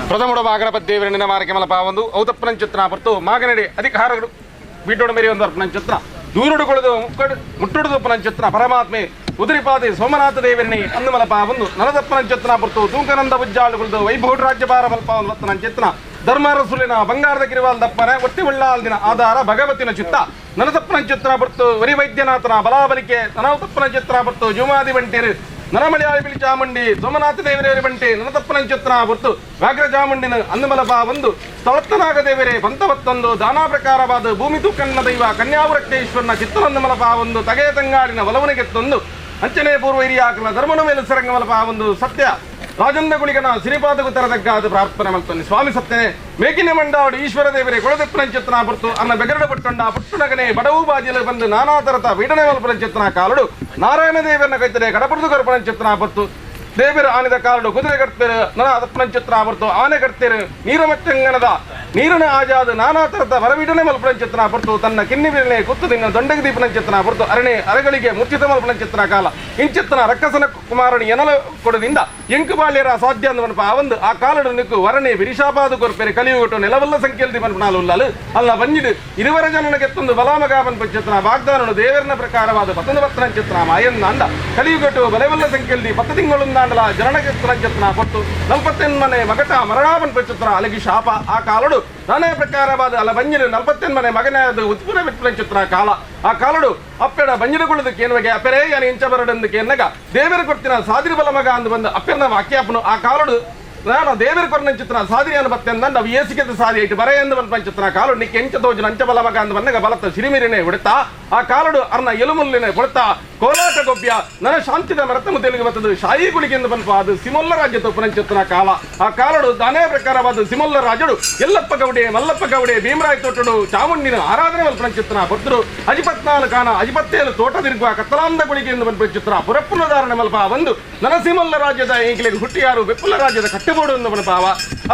ಪ್ರಥಮುಡ ಬಾಗಣಪತಿ ಮಾರಕ್ಕೆ ಮಲಪಾವಂದು ಔತಪ್ಪನಂಚಿತ್ರ ಪರ್ತು ಮಾಗನಡಿ ಅಧಿಕಾರಗಳು ಬೀಟೋಡು Mary ಒಂದು ಅರ್ಪಣಂಚಿತ್ರ ದೂರುಡುಗೊಳದು ಮುಟ್ಟುಡುದು ಪನಂಚಿತ್ರ ಪರಮಾತ್ಮೆ ಉದುರಿಪಾದಿ ಸೋಮನಾಥ ದೇವರಣಿ ಅಂದು ಮಲಪಾವಂದು ನಲದಪ್ಪನಂಚಿತ್ರ ಪರ್ತು ತೂಕನಂದ ಉಜ್ಜಾಳುಗಳು ವೈಭೋಡ್ ರಾಜ್ಯಭಾರ ಮಲ್ಪಾವಂದು ಲತ್ತನಂಚಿತ್ರ ಧರ್ಮರಸುಲಿನ ಬಂಗಾರದ ಗಿರಿವಾಲ್ ದಪ್ಪನೆ ಒಟ್ಟಿ ಒಳ್ಳಾಲ್ದಿನ ಆಧಾರ ಭಗವತಿನ ಚಿತ್ತ ನನದಪ್ಪನಂಚಿತ್ರ ಪರ್ತು ವರಿ ವೈದ್ಯನಾಥನ ಬಲಾಬಲಿಕೆ ನನೌತಪ್ಪನಂಚಿತ್ರ ಪರ್ತು ಜುಮಾದಿ ಬಂಟಿರು ನರಮಳಿಯಾಳಿ ಬಿಳಿ ಚಾಮುಂಡಿ ಸೋಮನಾಥ ದೇವರೇರಿ ಬಂಟಿ ನನತಪ್ಪನಂಚಿತ್ರ ಹೊರ್ತು ವ್ಯಾಘ್ರ ಚಾಮುಂಡಿನ ಅಂದಮಲಪ ಒಂದು ಸ್ಥಳತ್ತನಾಗ ದೇವರೇ ಪಂತವತ್ತೊಂದು ದಾನಾ ಪ್ರಕಾರವಾದ ಭೂಮಿ ತೂಕನ್ನ ದೈವ ಕನ್ಯಾವರಕ್ತೇಶ್ವರನ ಚಿತ್ತನಂದಮಲಪ ಒಂದು ತಗೆಯ ತಂಗಾಡಿನ ಒಲವನಿಗೆತ್ತೊಂದು ಅಂಚನೆ ಪೂರ್ವ ಹಿರಿಯಾಕನ ಧರ್ಮನ ಮೇಲೆ ಸರಂಗಮಲಪ ಒಂದು ಸತ್ಯ ರಾಜಂದ ಗುಳಿಗನ ಸಿರಿಪಾದಕು ತರದಗ್ಗಾದ ಪ್ರಾರ್ಥನೆ ಮಲ್ತೊನ್ನಿ ಸ್ವಾಮಿ ಸತ್ಯನೆ ಮೇಕಿನ ಮಂಡಾಡು ಈಶ್ವರ ದೇವರೇ ಕೊಳದಪ್ಪನಂಚಿತ್ರ ಪುರ್ತು ಅನ್ನ ಬೆಗರಡ ಪಟ್ಟೊಂಡ ಪುಟ್ಟುನಗನೆ ಬಡವು ಬಾಜಿಲು ಬಂದು ನಾನಾ ತರತ ವೀಡನೆ ಮಲ್ಪನಂಚಿತ್ರ ಕಾಲಡು ನಾರಾಯಣ ದೇವರನ್ನ ಕೈತರೆ ಕಡಪುರದು ಕರ್ಪಣಂಚಿತ್ರ ಪುರ್ತು ದೇವರ ಆನೆದ ಕಾಲಡು ಕುದುರೆ ಕಟ್ತೇರು ನನ ಅದಪ್ಪನಂಚಿತ್ರ ಪುರ್ತು ಆನೆ ಕಟ್ತೇರು ನೀರಮಚ್ಚಂಗನದ ನೀರನ ಆಜಾದ ನಾನಾ ತರದ ವರವೀಡನೆ ಮಲ್ಪನಂಚಿತ್ರ ಪುರ್ತು ತನ್ನ ಕಿನ್ನಿ ಬಿರನೆ ಕುತ್ತು ದಿನ ದೊಂಡಗ ದೀಪನಂಚಿತ್ರ ಪುರ್ತು ಅರಣೆ ಅರಗಳಿಗೆ ಮೂರ್ಛಿತ ಮಲ್ಪನಂಚಿತ್ರ ಕಾಲ ಇಂಚಿತ್ತನ ರಕ್ಕಸನ ಕುಮಾರನು ಎನಲ ಕೊಡದಿಂದ ಎಂಕುಬಾಳ್ಯರ ಸಾಧ್ಯ ಅಂದವನಪ ಆವಂದು ಆ ಕಾಲಡು ನಿಕ್ಕು ವರಣೆ ವಿರಿಶಾಪಾದ ಕೊರ್ಪೆರೆ ಕಲಿಯುಗಟ್ಟು ನೆಲವಲ್ಲ ಸಂಖ್ಯೆಯಲ್ಲಿ ಪನ್ಪನಾಲು ಉಲ್ಲಾಲು ಅಲ್ಲ ಬಂಜಿಡು ಇರುವರ ಜನನಗೆತ್ತೊಂದು ಬಲಾಮಗಾಪನ್ ಪಂಚಿತ್ರ ವಾಗ್ದಾನನು ದೇವರನ ಪ್ರಕಾರವಾದ ಪತ್ತೊಂದು ಪತ್ತನಂಚಿತ್ರ ಮಾಯಂದಾಂಡ ಕಲಿಯುಗಟ್ಟು ಬಲವಲ್ಲ ಸಂಖ್ಯೆಯಲ್ಲಿ 10 ತಿಂಗಳುಂದಾಂಡಲ ಜನನಗೆತ್ತನಂಚಿತ್ರ ಪೊತ್ತು 48 ಮಗಟ ಮರಣಾಪನ್ ಪಂಚಿತ್ರ ಅಲಗಿ ಶಾಪ ಆ ಕಾಲಡು ನಾನೇ ಪ್ರಕಾರವಾದ ಅಲ್ಲ ಬಂಜಿಡು 48 ಮನೆ ಮಗನಾದ ಉತ್ಪನ್ನ ಬಿಟ್ಟಂಚಿತ್ರ ಕಾಲ ಆ ಕಾಲಡು ಅಪ್ಪೆಡ ಬಂಜಿಡುಗೊಳ್ಳುದಕ್ಕೆ ಏನುವಗೆ ಅಪ್ಪೆರೇ ಯಾನು ಇಂಚ ಬರಡಂದಕ್ಕೆ ಎನ್ನಗ ದೇವರ ಕೊಡ್ತಿನ ಸಾದಿರಿ ಬಲ ಮಗ ಅಂದು ಬಂದು ಅಪ್ಪೆರ್ನ ವಾಕ್ಯಾಪನು ಆ ಕಾಲಡು ನಾನು ದೇವರ ಕೊರನಂಚಿತ್ರ ಸಾದಿರಿಯನ್ನು ಬತ್ತೆಂದ ನಾವು ಏಸಿಗೆದ ಸಾದಿ ಇಟ್ಟು ಬರ ಎಂದು ಬಂದ ಪಂಚಿತ್ರ ಕಾಲು ನಿಕ್ಕೆ ಎಂಚ ತೋಜನ ಅಂಚ ಬಲ ಮಗ ಅಂದು ಬಂದಾಗ ಬಲತ್ತ ಸಿರಿಮಿರಿನೆ ಹೊಡೆತಾ ಆ ಕಾಲಡು ಅರ್ನ ಎಲುಮುಲ್ಲಿನೆ ಕೊಡ್ತಾ ಕೋಲಾಟ ಗೊಬ್ಬ್ಯ ನನ್ನ ಶಾಂತಿದ ಮರತ ಮುದ್ದೆಲಿಗೆ ಬರ್ತದೆ ಶಾಹಿ ಗುಳಿಗೆ ಎಂದು ಬಂದಪ ಅದು ಸಿಮೊಲ್ಲ ರಾಜ್ಯ ತಪ್ಪನಂಚಿತ್ರ ಕಾಲ ಆ ಕಾಲಡು ದಾನೇ ಪ್ರಕಾರವಾದ ಸಿಮೊಲ್ಲ ರಾಜಡು ಎಲ್ಲಪ್ಪ ಗೌಡೆ ಮಲ್ಲಪ್ಪ ಗೌಡೆ ಭೀಮರಾಯ ತೋಟಡು ಚಾಮುಂಡಿನ ಆರಾಧನೆ ಮಲ್ಪನಂಚಿತ್ರ ಭಕ್ತರು ಅಜಿಪತ್ನಾಲು ಕಾನ ಅಜಿಪತ್ತೇಲು ತೋಟ ತಿರುಗುವ ಕತ್ತಲಾಂದ ಗುಳಿಗೆ ಎಂದು ಬಂದ ಪುರಪ್ಪುನಧಾರಣೆ ಮಲ್ಪ ಬಂದು ನರಸಿಮಲ್ಲ ರಾಜ್ಯದ ಈಗಲಿಗೆ ಹುಟ್ಟಿಯಾರು ಬೆಪ್ಪುಲ ರಾಜ್ಯದ ಕಟ್ಟುಬೋಡು ಎಂದು ಬನಪಾವ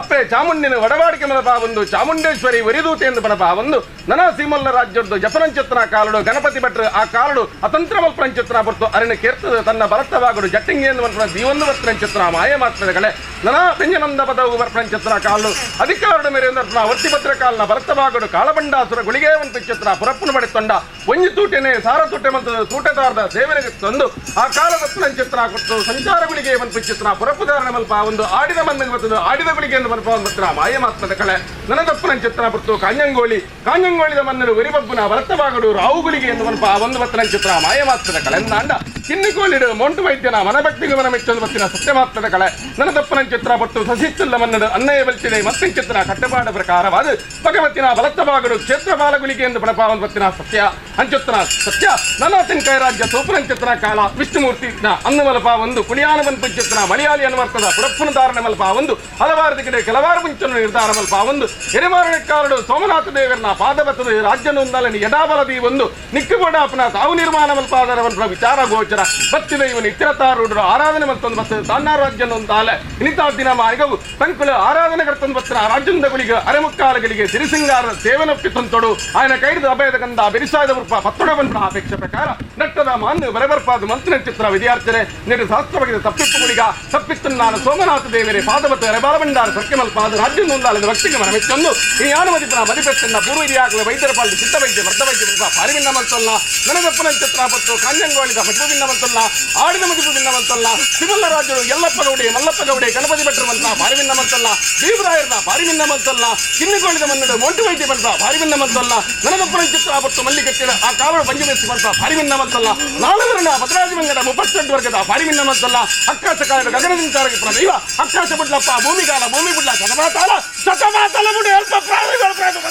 ಅಪ್ಪೆ ಚಾಮುಂಡಿನ ಒಡವಾಡಿಕೆ ಮಲಪ ಒಂದು ಚಾಮುಂಡೇಶ್ವರಿ ವರಿದೂತೆ ಎಂದು ಬನಪ ಒಂದು ನರಸಿಮಲ್ಲ ರಾಜ್ಯದ್ದು ಜಪನಂಚಿತ್ರ ಕಾಲಡು ಗಣಪತಿ ಭಟ್ರು ಆ ಕಾಲಡು ಅತಂತ್ರ ಮಲ್ಪನಂಚಿತ್ರ ಬರ್ತು ಅರಣ್ಯ ಕೇರ್ತದ ತನ್ನ ಬಲತ್ತವಾಗಡು ಜಟ್ಟಿಂಗಿ ಎಂದು ಮನ್ಪನ ಜೀವನ ಬರ್ಪನಂಚಿತ್ರ ಮಾಯ ಮಾತ್ರಗಳೇ ನನಾ ವ್ಯಂಜನಂದ ಪದವು ಬರ್ಪನಂಚಿತ್ರ ಕಾಲು ಅಧಿಕಾರಡು ಮೇರೆ ವರ್ತಿಭದ್ರ ಕಾಲನ ಬಲತ್ತವಾಗಡು ಕಾಳಬಂಡಾಸುರ ಗುಳಿಗೆ ಒಂದು ಚಿತ್ರ ಪುರಪ್ಪನ ಬಡಿತೊಂಡ ಒಂಜಿ ತೂಟೆನೆ ಸಾರ ತೂಟೆ ಮತ್ತು ತೂಟದಾರದ ಸೇವನೆಗೆ ತಂದು ಆ ಕಾಲದ ಚಿತ್ರ ಕೊಟ್ಟು ಸಂಚಾರ ಗುಳಿಗೆ ಒಂದು ಚಿತ್ರ ಪುರಪ್ಪುದಾರಣ ಮಲ್ಪ ಒಂದು ಆಡಿದ ಮಂದಂಗೆ ಬರ್ತದೆ ಆಡಿದ ಗುಳಿಗೆ ಎಂದು ಮಲ್ಪ ಒಂದು ಮಾತ್ರ ಮಾಯ ಮಾತ್ಮದ ಕಳೆ ನನದಪ್ಪನ ಚಿತ್ರ ಬರ್ತು ಕಾಂಜಂಗೋಳಿ ಕಾಂಜಂಗೋಳಿದ ಮನ್ನರು ವರಿಬಬ್ಬನ ಬಲತ್ತವಾಗಡು ರಾವುಗಳಿಗೆ ಎಂದು ಮಲ್ಪ ಒಂದು ಬತ್ತನ ಚಿತ್ರ ಮಾಯ ಮಾತ್ಮದ ಕಳೆ ನಾಂಡ ಕಿನ್ನಿಕೋಳಿಡು ಮೋಂಟು ವೈದ್ಯನ ಮನಭಕ್ತಿಗೆ ಮನ ಮೆಚ್ಚೊಂದು ಬತ್ತಿನ ಸತ್ಯಮಾತ್ಮದ ಕಳೆ ನನದಪ್ಪನ ಚಿತ್ರ ಬಟ್ಟು ಸಸಿತ್ತಲ್ಲ ಮನ್ನಡು ಅನ್ನಯ ಬಲ್ತಿದೆ ಮತ್ತಿನ ಚಿತ್ರ ಕಟ್ಟುಪಾಡ ಪ್ರಕಾರವಾದ ಭಗವತಿನ ಬಲತ್ತವಾಗಡು ಕ್ಷೇತ್ರ ಬಾಲಗುಳಿಗೆ ಎಂದು ಬಡಪಾವನ್ ಬತ್ತಿನ ಸತ್ಯ ಅಂಚುತ್ತನ ಸತ್ಯ ನನ್ನ ತೆಂಕಾಯ ರಾಜ್ಯ ಸೋಪುರಂಚಿತ್ರ ಕಾಲ ವಿಷ್ಣುಮೂರ್ತಿ ಅನ್ನಮಲಪ ಒಂದು ಕುಣಿಯಾನ ಪಂಚಿತ್ರ ಮಲಯಾಳಿ ಅನ್ವರ್ಥದ ಪುರಪ್ಪನ ಧಾರಣೆ ಮಲ್ಪ ಒಂದು ಹಲವಾರು ದಿಕ್ಕಡೆ ಕೆಲವಾರು ಮುಂಚನ್ನು ನಿರ್ಧಾರ ಮಲ್ಪ ಒಂದು ಎರೆಮಾರಣಕ್ಕಾರಡು ಸೋಮನಾಥ ದೇವರನ್ನ ಪಾದಬತ್ತದ ರಾಜ್ಯ ನೊಂದಲನಿ ಎಡಾಬಲದಿ ಒಂದು ನಿಕ್ಕುಬೋಡಾಪನ ತಾವು ನಿರ್ಮಾಣ ಮಲ್ಪಾದರವನ್ನ ವಿಚಾರ ಗೋಚರ ಬತ್ತಿದ ಇವನು ಇತ್ತಿರತಾರೂಢರು ಆರಾಧನೆ ಮತ್ತೊಂದು ಬತ್ತ ತಾನ್ನಾರ ರಾಜ್ಯ ನೊಂದಾಲೆ ಇನಿತಾದಿನ ಮಾರ್ಗವು ತಂಕುಲ ಆರಾಧನೆ ಕರ್ತೊಂದು ಬತ್ತಿನ ರಾಜ್ಯಂದಗಳಿಗೆ ಅರೆಮುಕ್ಕಾಲಗಳಿಗೆ ಸಿರಿಸಿಂಗಾರ ಸೇವನೊಪ್ಪಿ ತಂತೊಡು ఆయన ಕೈದ ಅಭಯದ ಕಂದ ಬೆರಿಸಾದ ಉರ್ಪ ಪತ್ತೊಡವಂತ ಅಪೇಕ್ಷೆ ಪ್ರಕಾರ ನಟ್ಟದ ಮಾನ್ಯ ಬರಬರ್ಪಾದ ಮಂತ್ರಿನ ಚಿತ್ರ ವಿದ್ಯಾರ್ಥಿರೆ ನೆಡು ಶಾಸ್ತ್ರ ತಪ್ಪಿಪ್ಪುಗುಳಿಗ ತಪ್ಪಿತ್ತು ನಾನು ಸೋಮನಾಥ ದೇವರೇ ಪಾದವತ್ತು ಎರೆಬಾಲಭಂಡಾರ ಸರ್ಕೆಮಲ್ಪಾದ ರಾಜ್ಯ ನೊಂದಾಲದ ಭಕ್ತಿಗೆ ಮನಮೆಚ್ಚೊಂದು ಈ ಯಾನುಮದಿಪನ ಮದಿಪೆತ್ತನ್ನ ಪೂರ್ವ ಹಿರಿಯಾಗಲ ವೈದ್ಯರ ಪಾಲು ಸಿದ್ಧ ವೈದ್ಯ ಮರ್ದ ವೈದ್ಯ ಉರ್ಪ ಪಾರಿವಿನ್ನ ಮಂತಲ್ಲ ನನದಪ್ಪನ ಚಿತ್ರ ಪತ್ತು ಕಾಂಜಂಗೋಳಿದ ಮದುವಿನ್ನ ಮಂತಲ್ಲ ಆಡಿದ ಮದುವಿನ್ನ ಮಂತಲ್ಲ ಸಿಮಲ್ಲ ರಾಜರು ಯಲ್ಲಪ್ಪ ಗೌಡೆ ಮಲ್ಲಪ್ಪ ಗೌಡೆ ಗಣಪತಿ ಭಟ್ರು ಮಂತ ಪಾರಿವಿನ್ನ ಮಂತಲ್ಲ ಭೀಮರಾಯರ್ನ ಪಾರಿವಿನ್ನ ಮಂತಲ್ಲ ಕಿನ್ನಿಗೋಳಿದ ಮನ್ನಡು ಮೊಂಟು ವೈದ್ಯ ಬಂತ ಪಾರಿವಿನ್ನ ಮಂತಲ್ಲ ನನದಪ್ಪನ ಚಿತ್ರ ಪತ್ತು ಮಲ್ಲಿಕಟ್ಟಿನ ಆ ಕಾಲಡು ಪಂಚಮೇಸಿ ಬಂತ ಪಾರಿವಿನ್ನ ಮಂತಲ್ಲ ನಾಲ್ವರನ ಭದ್ರಾಜಮಂಗಡ 32 ವರ್ಗದ ಪಾರಿವಿನ್ನ ಮಂತಲ್ಲ ಅಕ್ಕಾಶ ಕಾಲದ ಗಗನದಿಂತಾರಗೆ ದೈವ ಅಕ್ಕಾಶ ಬುಡ್ಲಪ್ಪ ಭೂಮಿಗಾಲ ಭೂಮಿ ಬುಡ್ಲ ಶತಮಾತಾಲ ಶತಮಾತಾಲ ಬುಡ ಅಲ್ಪ ಪ್ರಾಣಿಗಳು ಪ್ರಾಣ.